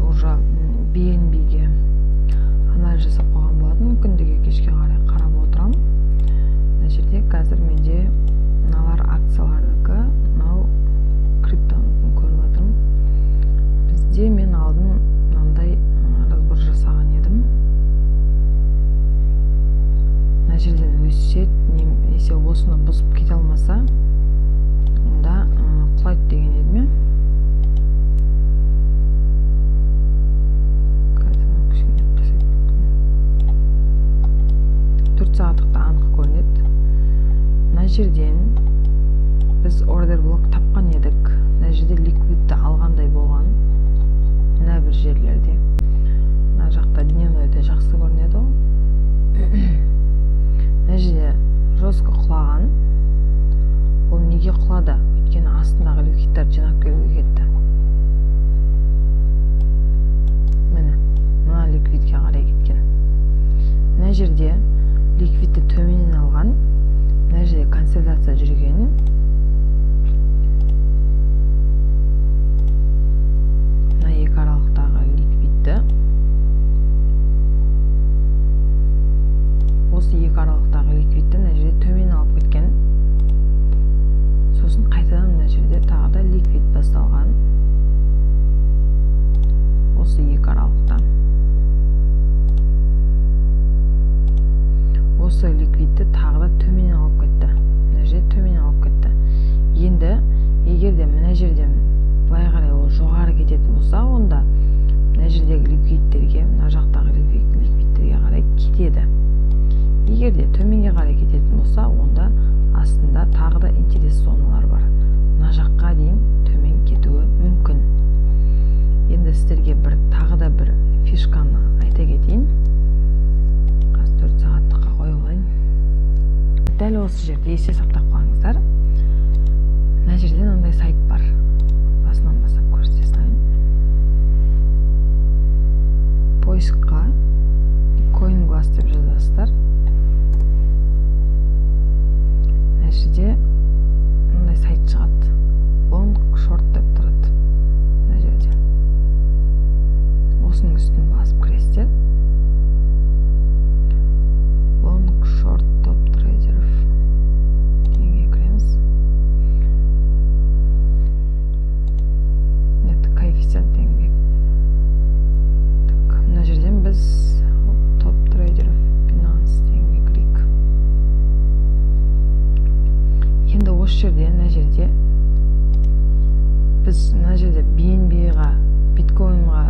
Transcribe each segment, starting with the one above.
уже BNB-ге анализ жасап қойған болатын. Күндіге кешке қарай қарап отырамын. Мына жерде қазір менде мыналар акциялардікі, мынау криптоныкін көріп жатырмын. Бізде мен алдын мынандай разбор жасаған едім. Мына жерден өседі, немесе осыны бұзып кете алмаса, онда құлайды деген едім. Төрт сағаттықта анық көрінеді. Мына жерден біз ордер блок тапқан едік. Мына жерде ликвидті алғандай болған. Мына бір жерлерде. Мына жақта дневнойда жақсы көрінеді ғой. Мына жерде жестко құлаған. Ол неге құлады? Өйткені астындағы ликвидтер жинап келуге кетті. Міне, мына ликвидке қарай кеткен. Мына жерде ликвидті төменнен алған. Мына жерде консолидация жүрген. Мына екі аралықтағы ликвидті, осы екі аралықтағы ликвидті мына жерде төмен алып кеткен. Сосын қайтадан мына жерде тағы да ликвид басталған. Осы екі аралықта. Осы ликвидті тағы да төмен алып кетті. Мына жерде төмен алып кетті. Енді егер де мына жерден былай қарай ол жоғары кететін болса, онда мына жердегі ликвидтерге, мына жақтағы ликвидтерге қарай кетеді. Егер де төменге қарай кететін болса, онда астында тағы да интерес зоналар бар. Мына жаққа дейін төмен кетуі мүмкін. Енді сіздерге бір тағы да бір фишканы айта кетейін. Қазір 4 сағаттыққа қойып алайын. Дәл осы жерде есте сақтап қалыңыздар. Мына жерде мынандай сайт бар. Басынан бастап көрсете салайын. Поискқа CoinGlass деп жазасыздар. Мына жерде мынандай сайт шығады. Long short деп тұрады. Мына жерде. Осының үстін басып кіресіздер. Long short топ трейдеров дегенге кіреміз. Нет, коэффициент дегенге. Так, мына жерден біз топ трейдеров Binance дегенге кірейік. Енді осы жерде, мына жерде біз мына жерде BNB-ға, биткоинға,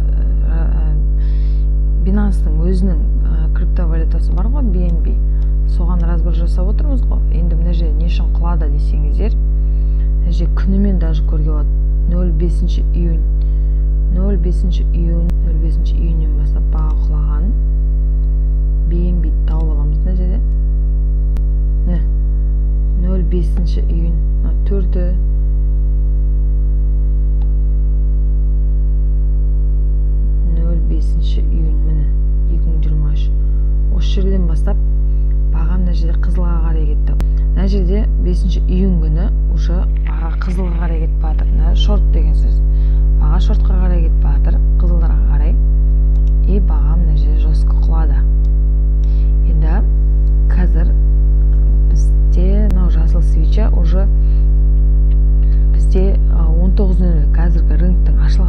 Binance'ның өзінің криптовалютасы бар ғой, BNB. Соған разбор жасап отырмыз ғой. Енді мына жерде не үшін құлады десеңіздер, мына жерде күнімен даже көруге болады. 05 июнь. 05 июнь, 05 июньнен бастап баға құлаған. BNB тауып аламыз мына жерде. Міне 05 июнь, мына 4-і 05 июнь, міне 2023. Осы жерден бастап баға мына жерде қызылға қарай кетті. Мына жерде 5 июнь күні уже баға қызылға қарай кетіп жатыр. Мына шорт деген сөз. Баға шортқа қарай кетіп жатыр, қызылдарға қарай. И баға мына жерде жестко құлады. Енді қазір бізде мынау жасыл свеча уже бізде 19:00 қазіргі рыноктың ашылған